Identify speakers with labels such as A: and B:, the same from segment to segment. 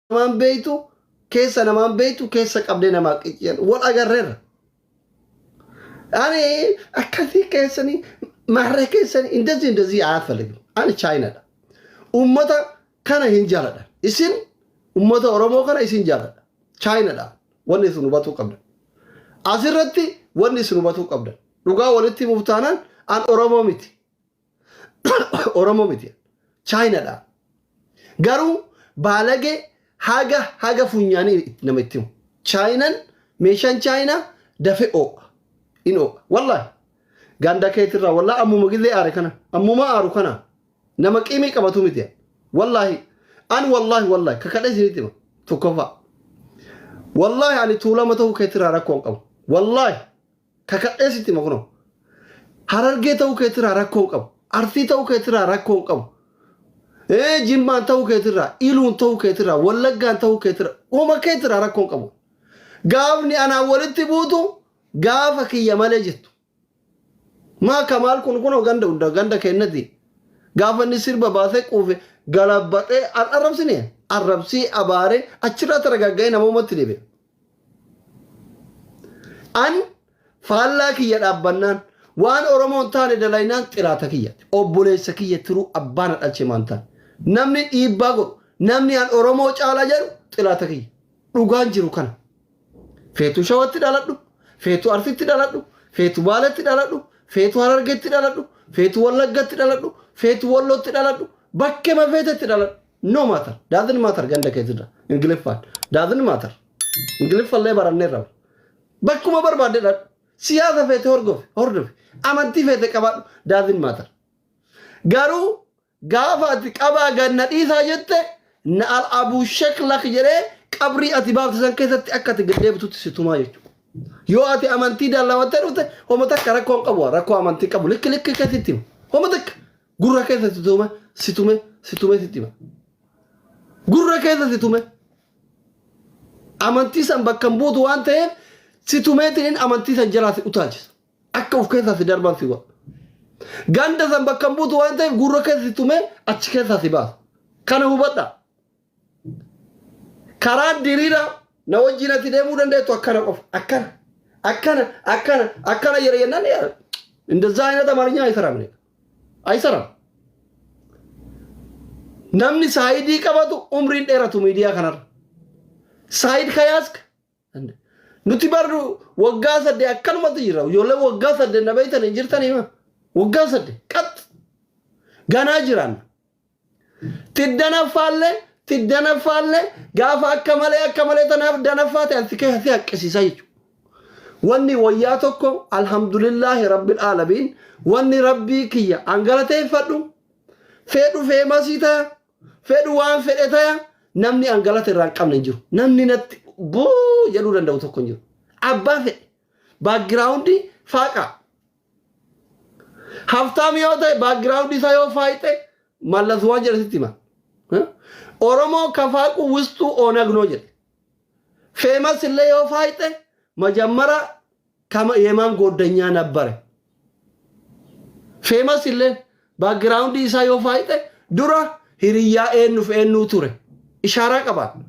A: Namaan beeytu, keessa namaan beeytu, keessa qabdee namaa qicciyan wal agarreerra. Ani akkasii keessanii maarree keessanii እንደዚህ እንደዚህ አያስፈልግም። Ani chaayinaadha. Ummata kana hin jaaladha. Isin ummata Oromoo kana isin jaaladha. Chaayinaadha. Wanni isin hubatuu qabdan. Asirratti wanni isin hubatuu qabdan. Dhugaa walitti himuuf taanaan an Oromoo miti. Oromoo miti. Chaayinaadha. Garuu baalagee haga haga funyaanii nama itti himu. Chaayinaan, meeshaan chaayinaa dafee oo'a. In oo'a. Wallaahi. Ganda keetirraa wallaahi ammuma gizee aare kana, ammuma aaru kana nama qiimii qabatu miti. Wallaahi an wallaahi wallaahi kakadhee isinitti hima tokkoffaa. Wallaahi ani Tuulama ta'uu keetirraa rakkoo hin qabu. Wallaahi kakadhee sitti hima kunoo. Harargee ta'uu keetirraa rakkoo hin qabu. Arsii ta'uu keetirraa rakkoo hin qabu. Jimmaan ta'uu keetirraa, Iluun ta'uu keetirraa, Wallaggaan ta'uu keetirraa, uuma keetirraa rakkoo hin qabu. Gaafni anaan walitti buutu gaafa kiyya malee jettu. Maa Kamaal kun kunoo ganda hunda ganda kennati. Gaafa inni sirba baasee quufe galabbadhee arrabsine, arrabsii abaaree achirraa taragagga'ee namoomatti deebi'e. An faallaa kiyya dhaabbannaan, waan Oromoon taane dalaynaan, xilaata kiyya. Obboleessa kiyya tiruu abbaan dhalche maan taane. Namni dhiibbaa godhu, namni an Oromoo caalaa jedhu xilaata kiyya. Dhugaan jiru kana. Feetu Shawatti dhaladhu, feetu Arsitti dhaladhu, feetu Baaletti dhaladhu, feetu Harargetti dhaladhu, feetu Wallaggatti dhaladhu, feetu Wallootti dhaladhu, bakkema feetetti dhaladhu. No matter. Doesn't matter ganda keetirra. Ingiliffaan. Doesn't matter. Ingiliffallee baranneerra. Bakkuma barbaadde dhaladhu. Siyaasa feete hordofi, hordofi. Amantii feete qabaadhu. Doesn't matter. Garuu gaafa ati qabaa ganna dhiisaa jette, na al abuu sheklak jedhee qabrii ati baafte san keessatti akka ati gad deebitutti si tumaa jechuudha. Yoo ati amantii dallawattee dhufte, homa takka rakkoo hin qabu, rakkoo amantii qabu likki likki keessatti hima. Homa takka gurra keessa si tume, si tume, si tume, sitti hima. Gurra keessa si tume. Amantii san bakka hin buutu waan ta'eef si tumeetiin amantii san jalaa si utaalchisa. Akka of keessaa si darban si godha. Ganda san bakka hin buutu waan ta'eef gurra keessa si tumee achi keessaa si baasa. Kana hubadha. Karaan diriira na wajjin ati deemuu dandeettu akkana qofa. Akkana. Akkana. Akkana. Akkana jedhe jennaan እንደዛ አይነት አማርኛ አይሰራም። እኔ አይሰራም። Namni side qabatu umriin dheeratu miidiyaa kanarra. Side ከያዝክ nuti barru waggaa 8 akkanumatti jira. Ijoollee waggaa 8 na beektan hin jirtan hima. Waggaa 8 qax ganaa jiraanna. Tiddanaffaallee tiddanaffaallee gaafa akka malee akka malee tanaaf danaffaa ta'e ati keessatti haqqisiisaa jechuudha. Wanni wayyaa tokko, alhamdulillaahi rabbil aalamiin, wanni rabbii kiyya an galateeffadhu, fedhu famous taya, fedhu waan fedhe taya, namni an galata irraa hin qabne hin jiru. Namni natti buu jedhuu danda'u tokko hin jiru. Abbaa fedhe background faaqa. Haftaam yoo ta'e, background isaa yoo faayixe, Mallas waan jedhe sitti hima. Oromoo kafaaqu wistuu ኦነግ ነው jedhe. Famous illee yoo faayixe, መጀመሪያ የማን ጓደኛ ነበረ? Famous illee background isaa yoo faayixe, dura hiriyyaa eenyuuf eenyuu ture? Ishaaraa qabaan.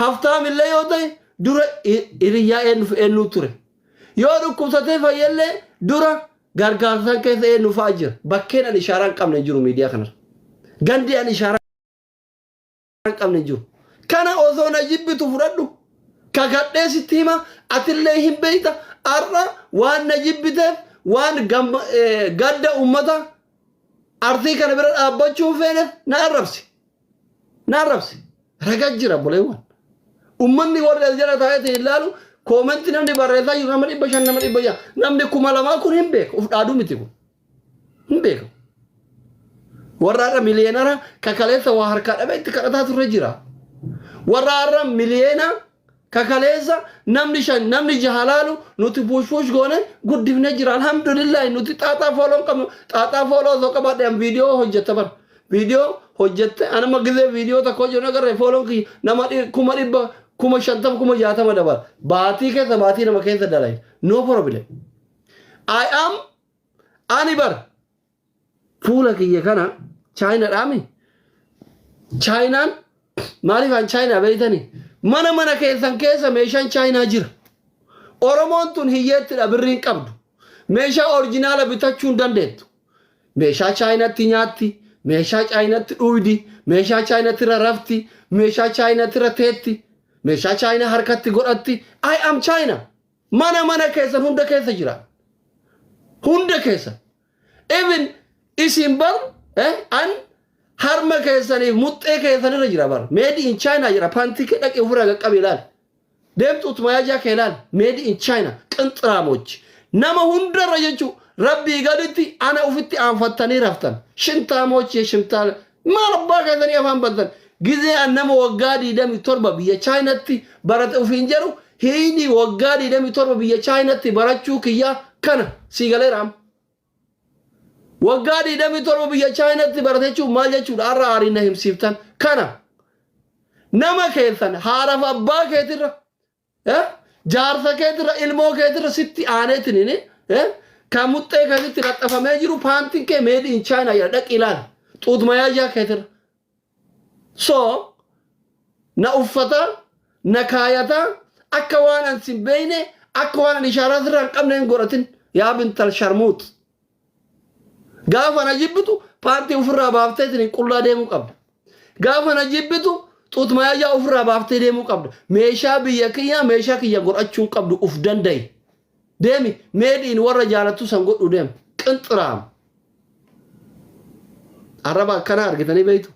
A: Haftaam illee yoo ta'e, dura hiriyyaa eenyuuf eenyuu ture? Yoo dhukkubsatee fayyallee, dura gargaarsaan keessa eenyu fa'aa jira? Bakkeen ani ishaaraa hin qabne hin jiru miidiyaa kanarra. Gandi ani ishaaraa hin qabne hin jiru. Kana osoo na jibbitu fudhadhu. Kakadhee sitti hima, atillee hin beeyta. Har'a waan na jibbiteef, waan gadda ummata Arsii kana bira dhaabbachuu feeneef na arrabsi. Na arrabsi. Ragaa jira buleewwan. Ummanni warri as jala taa'ee ilaalu, comment namni barreessaa jiru nama 500, nama 600, namni 2000 kun hin beeku. Uf dhaaduu miti kun. Hin beeku. Warra har'a millionaire kakaleessa waa harkaa dhabee itti kadhataa turre jira. Warra har'a miliyoona kakaleessa namni shan, namni jaha laalu nuti push push goone guddifne jira. Alhamdulillah, nuti xaaxaa follow hin qabnu. Xaaxaa follow osoo qabaadhe an viidiyoo hojjetta bara. Viidiyoo hojjette anama gizee viidiyoo tokko hojjennu agarre follown kiyya nama 100,000, 50,000, 60,000 dabala. Baatii keessa baatii nama keessa dalai. No problem. I am ani bar fuula kiyya kana chaayinaadhaami. Chaayinaan Maaliif an Chaayinaa beeytanii? Mana mana keessan keessa meeshaan Chaayinaa jira. Oromoon tun hiyyeettidha birrii hin qabdu. Meeshaa orjinaala bitachuu hin dandeettu. Meeshaa Chaayinatti nyaatti, meeshaa Chaayinatti dhuydi, meeshaa Chaayinatti irra rafti, meeshaa Chaayinatti irra teetti, meeshaa Chaayinaa harkatti godhatti. I am China. Mana mana keessan hunda keessa jira. Hunda keessa. Even isin bar an harma keessaniif muxxee keessan irra jira bar. Made in China jira. Pantii kee dhaqee ofirraa qaqqabi ilaali. Deemtu utuma yaajaa kee ilaali. Made in China. Qinxiraamochi. Nama hundarra jechuu rabbii gaditti ana ofitti aanfattanii raftan. Shintaamochi shimtaa maal abbaa keessanii afaan bantan. Gizee an nama waggaa 27 biyya Chaayinatti barate ofiin jedhu hiini waggaa 27 biyya Chaayinatti barachuu kiyyaa kana sii galeera amma. Waggaa 27 biyya Chaayinatti barate jechuun maal jechuudha? Har'a aariin na himsiiftan kana. Nama keessan haadhaaf abbaa keetirra jaarsa keetirra ilmoo keetirra sitti aaneetiin kan muxxee keetitti laxxafamee jiru paantiin kee made in China jedha dhaqi ilaali. Xuut mayaajaa keetirra. So na uffata na kaayata akka waan an sin beeyne akka waan an ishaaraa sirraa hin qabne hin godhatin yaa bintal sharmuut. Gaafa na jibbitu paantii ofirraa baafteetiin qullaa deemuu qabda. Gaafa na jibbitu xuut mayaajaa ofirraa baaftee deemuu qabda. Meeshaa biyya kiyyaa meeshaa kiyya godhachuu hin qabdu uf danda'i. Deemi made in warra jaalattu san godhu deem. Qinxiraam. Arraba akkanaa argitanii beektu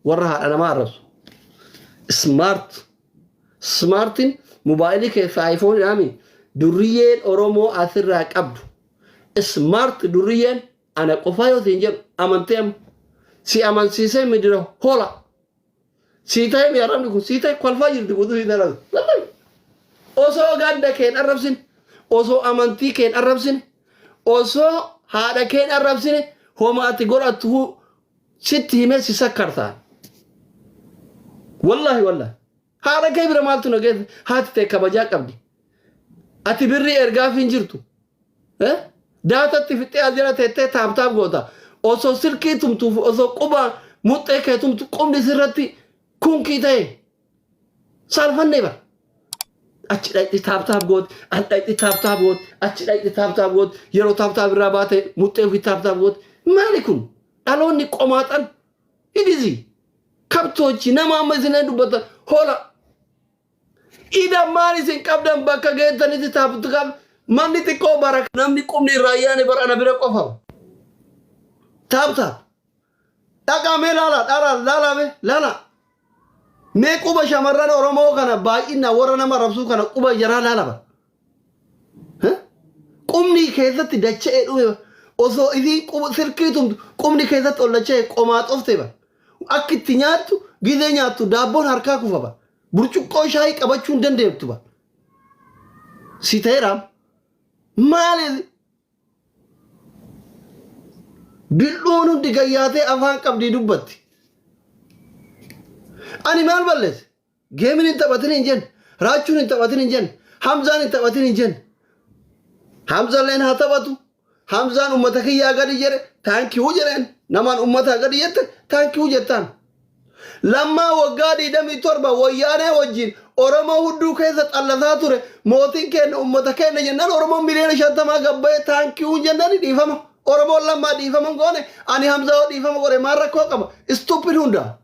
A: warra haadha namaa arrabsu. Smart. Smartiin mobaayilii keessaa iPhone dhaami. Durriyyeen Oromoo asirraa qabdu. Smart durriyyeen ana qofaa yoo siin jedhu amantee amma. Si amansiisee midira hola. Sii ta'e mi arrabni kun sii ta'e kolfaa jirti guutuu siin arrabsu. Wallahi. Osoo ganda keen arrabsine, osoo amantii keen arrabsine, osoo haadha keen arrabsine, homa ati godhattu sitti himee si sakkartaa. Wallahi wallahi. Haadha kee bira maaltu na geesse? Haati ta'e kabajaa qabdi. Ati birrii ergaaf hin jirtu. Daatatti fixxee as jala teettee tap tap goota. Osoo silkii tumtuuf osoo quba muxxee kee tumtu qubni sirratti kunkii ta'e saalfannee bara. Achi dhaqxi tap tap gooti, as dhaqxi tap tap gooti, achi dhaqxi tap tap gooti, yeroo tap tap irraa baate muxxee ofii tap tap gooti. Maali kun? Dhaloonni qomaaxan hidisi. Kabtoochi nama amma isin dubbatan hola. Ida maal isin qabdan bakka geettanitti taaptu qab manni xiqqoo bara namni qubni irraa yaane bara ana bira qofa. Tap tap. Dhaqaa mee laala dhala laala mee laala. Mee quba shamarran Oromoo kana baay'inaan warra nama arrabsuu kana quba jaraa laala bara. Qubni keessatti dacha'ee dhume osoo isiin quba silkii tumtu qubni keessatti ol dacha'e qomaa xofte bara. Akka itti nyaattu gizee nyaattu daabboon harkaa kufa bara. Burcuqqoo shaayii qabachuu hin dandeettu bara. Si ta'eera. Maali? Bil'uun hundi gayyaatee afaan qabdii dubbatti. Ani maal balleesse? Geemin hin taphatin hin jenne. Raachuun hin taphatin hin jenne. Hamzaan hin taphatin hin jenne. Hamzalleen haa taphatu. Hamzaan ummata kiyyaa gadi jedhe thank you jedheen. Namaan ummataa gadi jette thank you jettaan. Lammaa waggaa 27 wayyaanee wajjin Oromoo hudduu keessa xallasaa ture mootiin keenya ummata keenya jennaan Oromoon miliyoona 50 gabbayee thank you jennaan dhiifama. Oromoon lammaa dhiifama hin goone ani Hamzaa yoo dhiifama godhe maal rakkoo qaba? Stupid hundaa.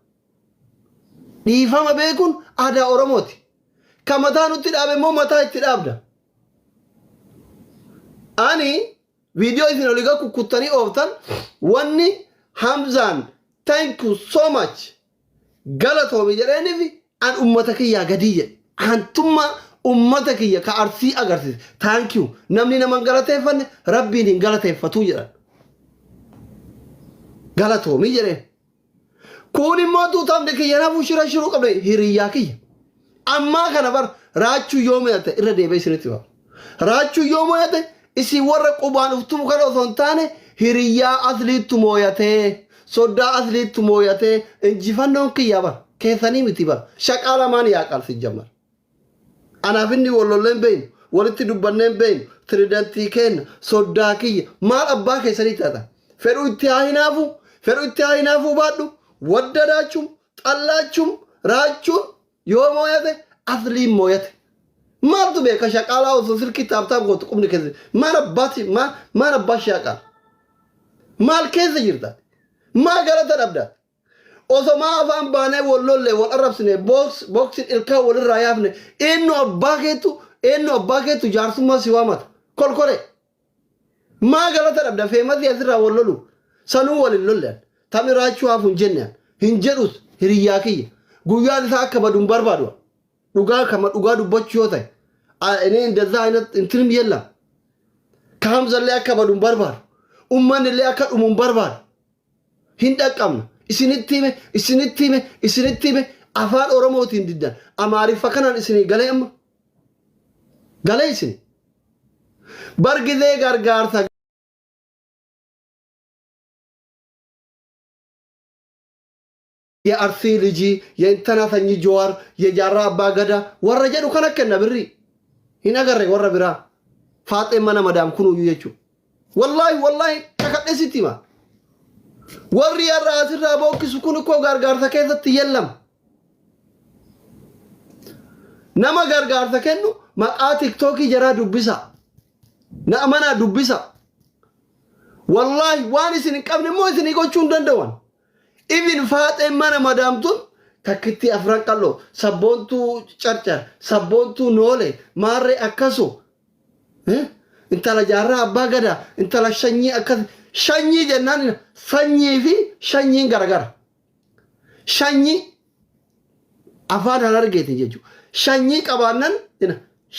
A: Dhiifama beekuun aadaa Oromooti. Ka mataa nutti dhaabe immoo mataa itti dhaabda. Ani viidiyoo isin olii gad kukkuttanii ooftan wanni Hamzaan thank you so much galatoomi jedheenifi an ummata kiyyaa gadii jedhe. Aantummaa ummata kiyya ka Arsii agarsiise. Thank you. Namni nama hin galateeffanne rabbiin hin galateeffatuu jedhan. Galatoomi jedheen. Kun immoo tuutamni kiyya nafu shira shiruu qabne hiriyyaa kiyya. Ammaa kana bar raachuu yoo mo'ate irra deebi'ee isinitti hima. Raachuu yoo mo'ate isin warra qubaan uftumu kana osoo hin taane hiriyyaa asliittu mooyatee soddaa asliittu mooyatee injifannoon kiyya bar keessanii miti bar shaqaa lamaan yaa qalsi jammar. Anaaf inni wal lollee hin beeynu, walitti dubbannee hin beeynu, tiridantii keenna, soddaa kiyya, maal abbaa keessanii taata? Fedhu itti haa hinaafu, fedhu itti haa hinaafuu baadhu, waddadaachum, xallaachum, Raachuun yoo mooyate Asliin mooyate. Maaltu beeka shaqaalaa osoo silkii tap tap gootu qubni keessa maal abbaati maal abbaa shaqaala. Maal keessa jirta? Maa galata dhabda? Osomaa afaan baanee wal lolle wal arrabsine booksin ilkaan walirraa yaafne eenyu abbaa keetu eenyu abbaa keetu jaarsummaa si waamata. Kolkolee. Maa galata dhabda feemasii asirraa wal lolu sanuu wal hin lolle an. Taphni raachuu hafu hin jenne an. Hin jedhus hiriyyaa kiyya. Guyyaan isaa akka badu hin barbaadu an. Dhugaa kama dhugaa dubbachuu yoo ta'e. እኔ እንደዛ አይነት እንትንም የለም ka Hamzallee akka badu hin barbaadu. Ummanni illee akka dhumu hin barbaadu. Hin dhaqqabna. Isinitti hime, isinitti hime, isinitti hime afaan Oromootiin diddan. Amaariffa kanaan isinii galee amma. Galee isin. Bargizee gargaarsa የአርሲ ልጂ የእንተና sanyii Jawaar የጃራ abbaa gadaa warra jedhu kana kenna birrii hin agarre warra biraa faaxeen mana madaam kunuyyuu jechuudha. Wallaahi wallaahi kakadhee sitti hima. Warri har'a asirraa bookkisu kun ikkoo gargaarsa keessatti yellam. Nama gargaarsa kennu maqaa tiktookii jaraa dubbisa. Na amanaa dubbisa. Wallaahi waan isin hin qabne immoo isinii gochuu hin danda'an. Even faaxeen mana madaam tun takkittii afran qalloo sabboontuu carcar sabboontuu noole maarree akkasu intala jaarraa abbaa gadaa intala shanyii akkas shanyii jennaan sanyii fi shanyiin garagara. Shanyii afaan harargeetiin jechuudha. Shanyii qabaannan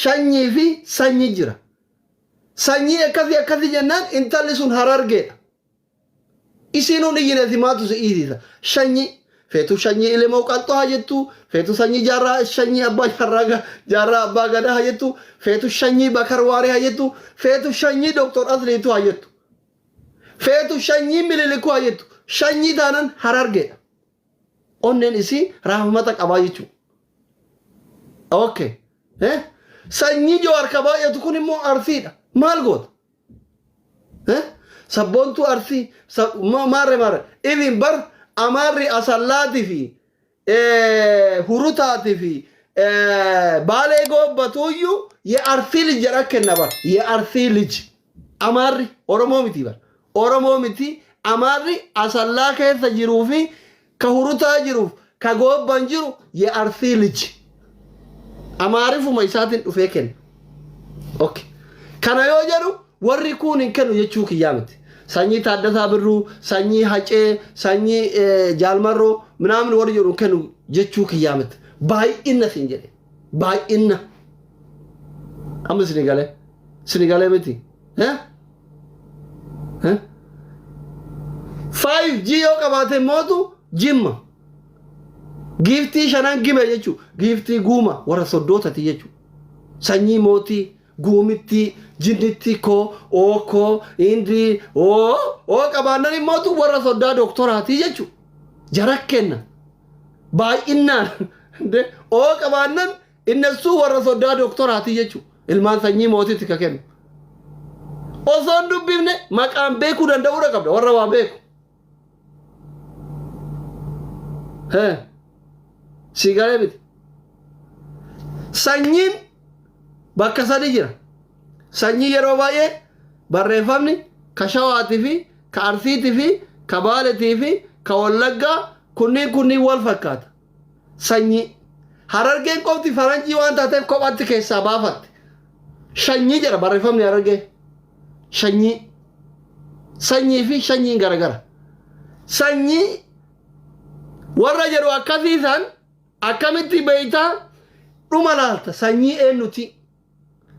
A: shanyii fi sanyii jira. Sanyii akkasii akkasii jennaan intalli sun harargeedha. Isiinuu hin iyyine simaatu si iyyisiisa. Shanyii feetu shanyii ilimoo qalxoo haa jettu, feetu sanyii jaarraa shanyii abbaa jaarraa jaarraa abbaa gadaa haa jettu, feetu shanyii bakar waaree haa jettu, feetu shanyii doktor Asliitu haa jettu, feetu shanyii mililikuu haa jettu. Shanyii taanan harargeedha. Onneen isii raahmata qabaa jechuudha. Okay. Eh? Sanyii Jawaar ka baay'atu kun immoo Arsiidha. Maal goota? Eh? Sabboontuu Arsii maarre maarre. Even bar Amaarri Asallaatii fi Hurutaatii fi Baalee Goobbatuuyyuu የአርሲ ልጅ jedha kenna bar. የአርሲ ልጅ. Amaarri Oromoo miti bar. Oromoo miti Amaarri Asallaa keessa jiruu fi ka Hurutaa jiruuf ka Goobban jiru የአርሲ ልጅ. Amaarifuma isaatiin dhufee kenna. Okay. Kana yoo jedhu warri kuun hin kennu jechuu kiyyaa miti. Sanyii Taaddasaa Birruu, sanyii Hacee, sanyii Jaalmarroo minaamin warri jedhu hin kennu jechuu kiyyaa miti. Baay'inna siin jedhe. Baay'inna. Amma isin galee. Isin galee miti. Eh? Eh? 5G yoo qabaate mootu Jimma. Giiftii shanan gibe jechuudha. Giiftii guuma warra soddootati jechuudha. Sanyii mootii, guumittii, jinnittii koo, ookoo, indii, oo, oo qabaannan immootu warra soddaa doktoraatii jechuudha. Jara kenna. Baay'innaan oo qabaannan innassuu warra soddaa doktoraatii jechuudha. Ilmaan sanyii mootiitti ka kennu. Osoo hin dubbifne maqaan beekuu danda'uudha qabda warra waa beeku. Hee. Si galee miti. Sanyiin bakka sadi jira. Sanyii yeroo baay'ee barreeffamni ka Shawaatii fi ka Arsiitii fi ka Baaletii fi ka Wallaggaa kunniin kunniin wal fakkaata. Sanyii. Harargeen qofti faranjii waan taateef kophaatti keessaa baafatte. Shanyii jedha barreeffamni Harargee. Shanyii. Sanyii fi shanyiin garagara. Sanyii warra jedhu akkasii san akkamitti beeytaa dhuma laalta sanyii eenyuti?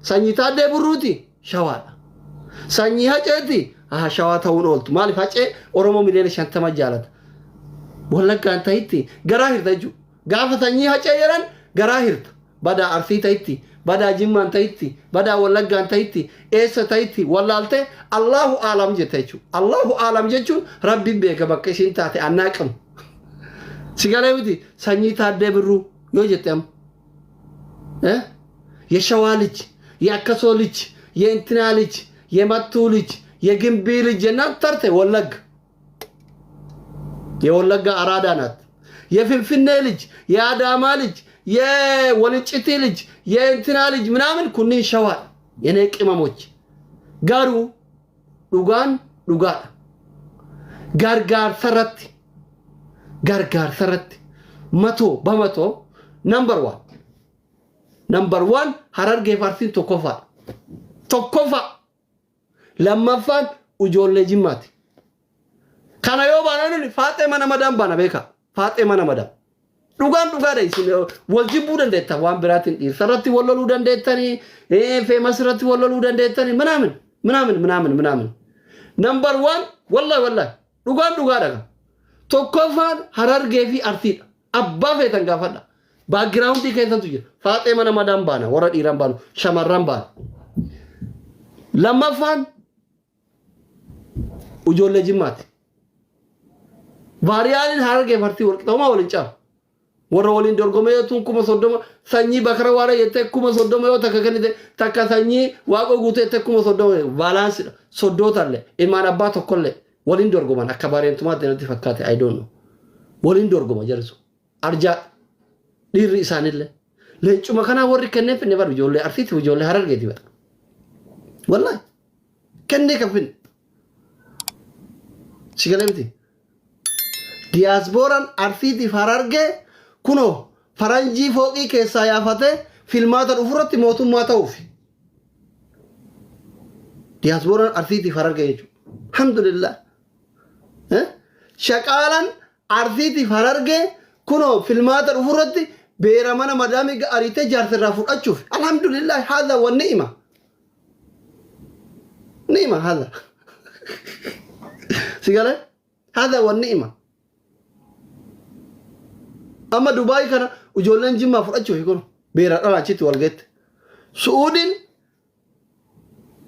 A: Sanyii Taaddee Burruuti Shawaadha. Sanyii Haceeti haa Shawaa ta'uun ooltu. Maaliif Hacee Oromoo miliyoona 50 jaalata. Wallaggaan ta'itti garaa hirta jechuudha. Gaafa sanyii Hacee jedhan garaa hirta. Badaa Arsii ta'itti, badaa Jimmaan ta'itti, badaa Wallaggaan ta'itti, eessa ta'itti wallaaltee Allahu aalam jetta jechuudha. Allahu aalam jechuun Rabbi beeka bakka isiin taate annaa qabu. Si galee miti sanyii Taaddee Birruu yoo jette amma. የሸዋ ልጅ፣ የአከሶ ልጅ፣ የእንትና ልጅ፣ የመቱ ልጅ፣ የግንቢ ልጅ jennaan tarte Wallagga. የወለጋ አራዳ ናት። የፍንፍኔ ልጅ፣ የአዳማ ልጅ፣ የወልጭቲ ልጅ፣ የእንትና ልጅ ምናምን kunniin Shawaa የኔ ቅመሞች። Garuu dhugaan dhugaadha. Gargaarsarratti, gargaarsarratti 100% number one, number one Harargee fi Arsiin tokkoffaadha. Tokkoffaa. Lammaffaan ijoollee Jimmaati. Kana yoo baanaan faaxee mana madaan baana beeka. Faaxee mana madaan. Dhugaan dhugaadha. Isin wal jibbuu dandeettan, waan biraatiin dhiirsa irratti wal loluu dandeettanii, famous irratti wal loluu dandeettanii, ምናምን ምናምን ምናምን ምናምን. Number one, wallahi wallahi, dhugaan dhugaadha. Tokkoffaan Harargee fi Arsiidha. Abbaa feetan gaafadha. Backgroundii keessantu jira. Faaxee mana madaan baana, warra dhiiraan baanu, shamarran baana. Lammaffaan ijoollee Jimmaati. Vaariyaaliin Harargee fi Arsii walqixxoomaa waliin caalu. Warra waliin dorgomee tun 30,000 sanyii bakara waara jettee 30,000 yoo takka kennite, takka sanyii Waaqoo guutee jettee 30,000, balancedha. Soddootallee ilmaan abbaa tokkollee waliin dorgoman akka bareentumaatti natti fakkaate, I don't know. Waliin dorgoma jarrisu. Arjaa dhiirri isaanillee. Leencuma kanaa warri kennee finne bar ijoollee Arsiiti, ijoollee Harargeeti bara. Wallahi kennee kan finne. Si galee miti? Diyaaspooraan Arsiitiif Harargee kunoo faranjii fooqii keessaa yaafatee filmaata dhufurratti mootummaa ta'uuf. Diyaaspooraan Arsiitiif Harargee jechuudha. Alhamdulillah. Shaqaalaan Arsiitiif Harargee kunoo filmaata dhufurratti beera mana madaamii ariitee jaarsirraa fudhachuuf. Alhamdulillah, haadha wa ni'ima. Ni'ima haadha. Si galee? Haadha wa ni'ima. Amma Dubaay kana ijoolleen Jimmaa fudhachuuf kun beera dhala achitti wal geette. Su'uudiin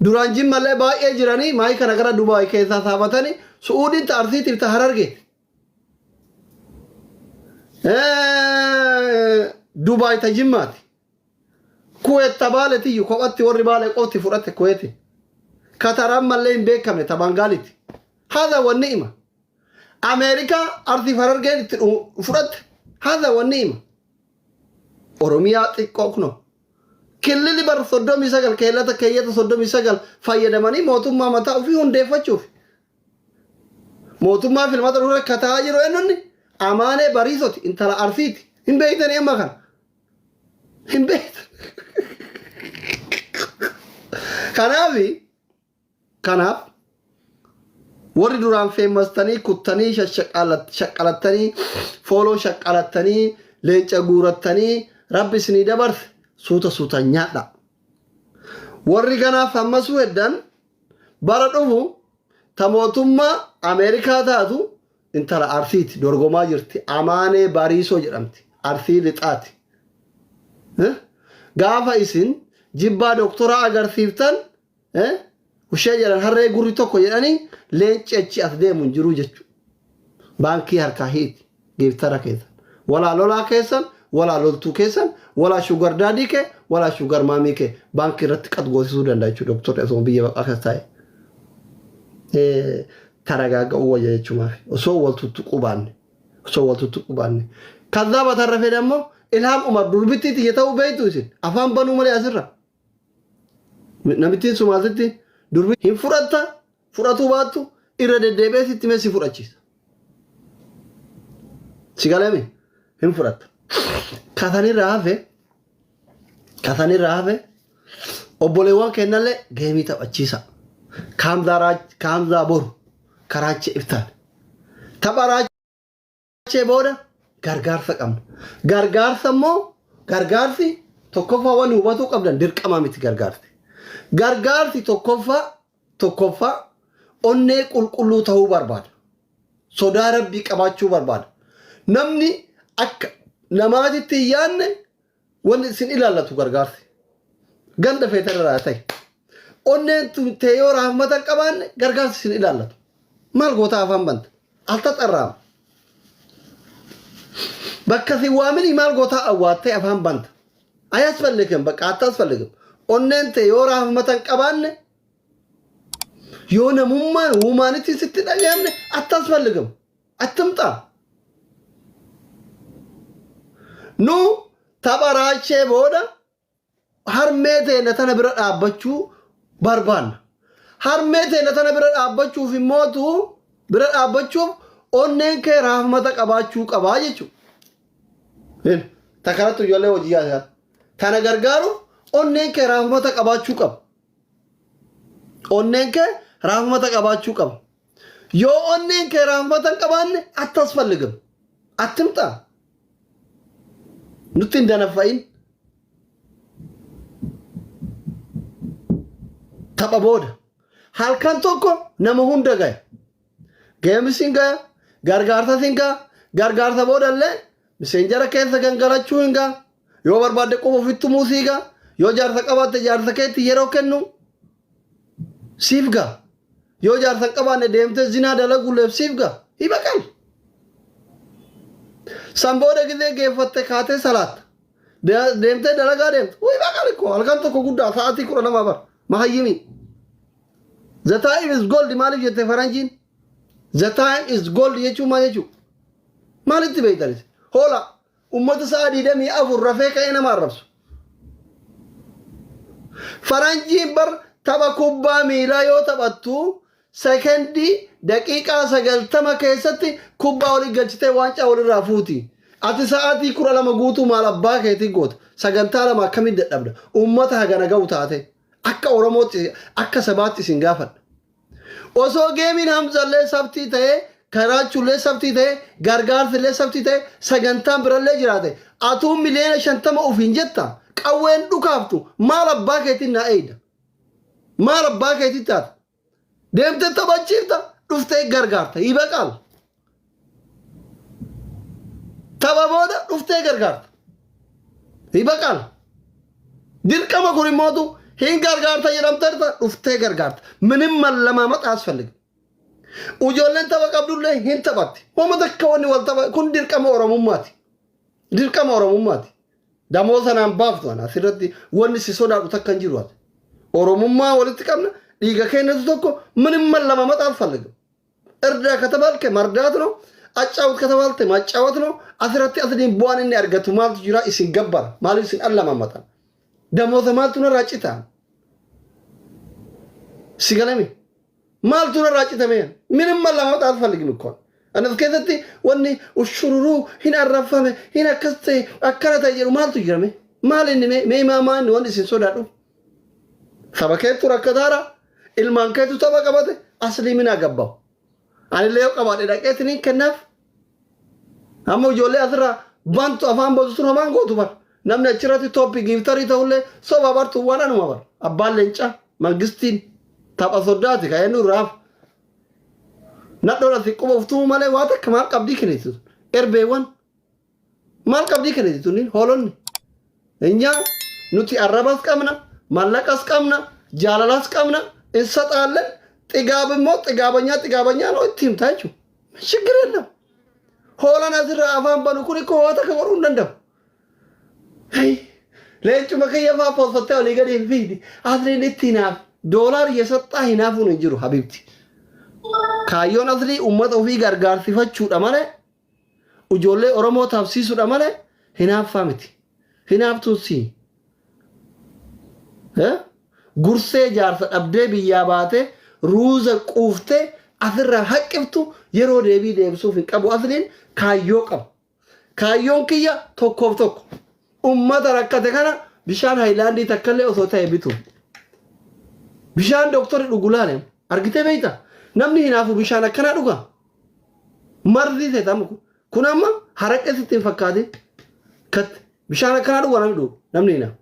A: duraan Jimmallee baay'ee jiranii maayii kana gara Dubaay keessaa saabatanii, Su'uudiin ta Arsiitiif ta Harargeeti. Dubaay ta Jimmaati. Kuweet ta Baaleetiyyu, kophatti warri Baalee qofti fudhate Kuweeti. Kataraan mallee hin beekamne, ta Bangaaliiti. Haadha wa ni'ima. Ameerikaa Arsiif Harargeen itti fudhatte. Haadha wa ni'ima. Oromiyaa xiqqoo kunoo. Killili bar 39 keellata keeyyata 39 fayyadamanii mootummaa mataa ofii hundeeffachuuf. Mootummaa filmaata dura kataa jiru eenyunni? Amaanee Bariisoti, intala Arsiiti. Hin beektanii amma kana. Hin beektan. Kanaaf warri duraan feemmastanii kuttanii shaqqalattanii, follow shaqqalattanii, leenca guurattanii, rabbi isinii dabarse, suuta suutaan nyaadha. Warri kanaaf hammasuu heddan, bara dhufu ta mootummaa Ameerikaa taatu intala Arsiiti, dorgomaa jirti. Amaanee Bariisoo jedhamti. Arsii Lixaati. Gaafa isin jibbaa doktoraa agarsiiftan, ushee jedhan, harree gurri tokko jedhanii, leenci achi as deemu hin jiru jechuudha. Baankii harkaa hiiti giiftara keessan. Walaa lolaa keessan, walaa loltuu keessan, walaa sugar daddy kee, walaa sugar mommy kee baankii irratti qad goosisuu danda'a jechuudha doktorri osoo biyya baqaa keessa taa'e. Taragaaga'uu wayya jechuumaaf osoo wal tuttuquu baanne, osoo wal tuttuquu baanne. ከዛ በተረፈ ደግሞ Ilhaam Umar durbittii tiyya ta'uu beektu isin afaan banuu malee asirra. Namittiin Sumaatitti durbi hin fudhatta, fudhatuu baattu irra deddeebi'ee sitti mee si fudhachiisa. Si galame hin fudhatta. Kasanirraa hafe, kasanirraa hafe, obboleewwan kennallee gameii taphachiisa. Kaamzaa boru karaachee iftaan. Tapha raachee booda gargaarsa qabna. Gargaarsa immoo, gargaarsi tokkoffaa waan hubatuu qabdan, dirqama miti gargaarsi. Gargaarsi tokkoffaa onnee qulqulluu ta'uu barbaada. Sodaa rabbii qabaachuu barbaada. Namni akka namaatitti hin yaadne wanni isin ilaallatu gargaarsi. Ganda feetarraa ta'e. Onneen tun tee yoo rahmata hin qabaanne gargaarsi isin ilaallatu. Maal goota, afaan banta? Altaxarraama. Bakka si waamini maal gootaa awwaattee afaan banta? አያስፈልግም. በቃ አታስፈልግም. Onneen tee yoo rahmata hin qabaanne, yoo namummaan humanity sitti dhagahamne, አታስፈልግም. አትምጣ. Nu tapha raachee booda harmee teenna tana bira dhaabbachuu barbaanna. Harmee teenna tana bira dhaabbachuuf immootu bira dhaabbachuuf onneen kee raafmata qabaachuu qabaa jechuudha. Ta kanatti ijoollee hojii yaasa. Tana gargaaruuf onneen kee raafmata qabaachuu qaba. Onneen kee raafmata qabaachuu qaba. Yoo onneen kee raafmata hin qabaanne attasfalligam. Attimxaa. Nutti hin danaffa'in. Tapha booda. Halkan tokko nama hunda gaya. Geemis hin gaya. Gargaarsas hin gaya. Gargaarsa booda illee miseenjara keessa gangalachuu hin gaya. Yoo barbaadde quba ofitti tumuu sii gaya. Yoo jaarsa qabaatte jaarsa keetti yeroo kennu siif ga'a. Yoo jaarsa hin qabaanne deemtee zinaa dalaguulleef siif ga'a. Hibaqal. San booda gizee geeffatte kaatee salaatta. Deemtee dalagaa deemta. Hibaqal ikkoo halkan tokko guddaa sa'aatii 12 bar. Mahayyimii. The time is gold maaliif jette faranjiin? The time is gold jechuun maal jechuudha? Maalitti beektanis? Hoola ummata sa'a 24 rafee ka'ee nama arrabsu. Faranjiin bar tapha kubbaa miilaa yoo taphattu sekendii daqiiqaa 90 keessatti kubbaa olii galchitee waancaa walirraa fuuti. Ati sa'aatii 12 guutuu maal abbaa keetii goota? Sagantaa lama akkamitti dadhabda? Ummata hagana ga'u taate. Akka Oromootti akka sabaatti isin gaafadha. Osoo geemiin Hamzallee sabtii ta'ee, Karaachuullee sabtii ta'ee, gargaarsillee sabtii ta'ee, sagantaan birallee jiraate, atuu miliyoona 50 ofiin jetta, qawween dhukaaftu maal abbaa keetiin naa eeyda? Maal abbaa keetiin taata? Deemtee taphachiifta, dhuftee gargaarta. Yibaqaal. Tapha booda dhuftee gargaarta. Yibaqaal. Dirqama kun immootu hin gargaarta jedhamteerta dhuftee gargaarta. Minim mallamaamax asፈልግም. Ijoolleen tapha qabdullee hin taphatti. Wama takka wanni wal tapha kun dirqama Oromummaati. Dirqama Oromummaati. Damoo sanaan baaftu ana asirratti wanni si sodaadhu takka hin jiru ati. Oromummaa walitti qabna dhiiga keenyatu tokko minim mallamaamax asፈልግም. እርዳ ከተባልከ መርዳት ነው። አጫውት ከተባልተ ማጫወት ነው። Asirratti asliin bu'aan inni argatu maaltu jira isin gabbara maaliif isin allamammatan damooza maaltu narraa cita si galame maaltu narraa citame ምንም መለማመጥ አልፈልግም እኮ anas keessatti wanni ushururuu hin arrabfame hin akkas ta'e akkana ta'e jedhu maaltu jirame maal inni mee mee maa inni wanni isin sodaadhu saba keettu rakkataara ilmaan keetu tapha qabate aslii minaa gabbaa'u anillee yoo qabaadhe dhaqeetiin kennaaf. Amma ijoollee asirraa bantu afaan bootu sun homaan gootu bar. Namni achirratti tooppi giiftarii ta'ullee soba bartu waan anuma bar. Abbaan leencaa mangistiin tapha soddaati kan inni irraaf. Nadhoon asii quba uftuu malee waa takka maal qabdii kennitu. Erbeewwan maal qabdii kennitu tunniin hoolonni. Inyaa nuti arrabas qabna, mallaqas qabna, jaalalas qabna, እንሰጣለን። ጥጋብ immoo ጥጋበኛ ጥጋበኛ ነው itti himta jechuudha. ችግር የለም። Hoolaan asirraa afaan banu kun ikkoo waa takka godhuu hin danda'u. Leencuma kiyya faa poosfattee olii gadi hin fiigdi. Asliin itti hinaaf. Doolaar yesaxxaa hinaafuun hin jiru habibti. Kaayyoon aslii uummata ofii gargaarsifachuudha malee ijoollee Oromoo taphsiisuudha malee hinaaffaa miti. Hinaaftuun sii. Gursee jaarsa dhabdee biyyaa baatee ruuza quuftee asirraa haqqiftu yeroo deebii deebisuuf hin qabu asliin kaayyoo qaba. Kaayyoon kiyya tokkoof tokko. Ummata rakkate kana bishaan hayilaandii takkallee osoo ta'e bitu. Bishaan doktorri dhugu laale argitee beekta? Namni hinaafu bishaan akkanaa dhuga. Marzii seetamu kun. Kun amma haraqee sitti hin fakkaatin. Kat bishaan akkanaa dhuga namni dhugu namni hinaafu.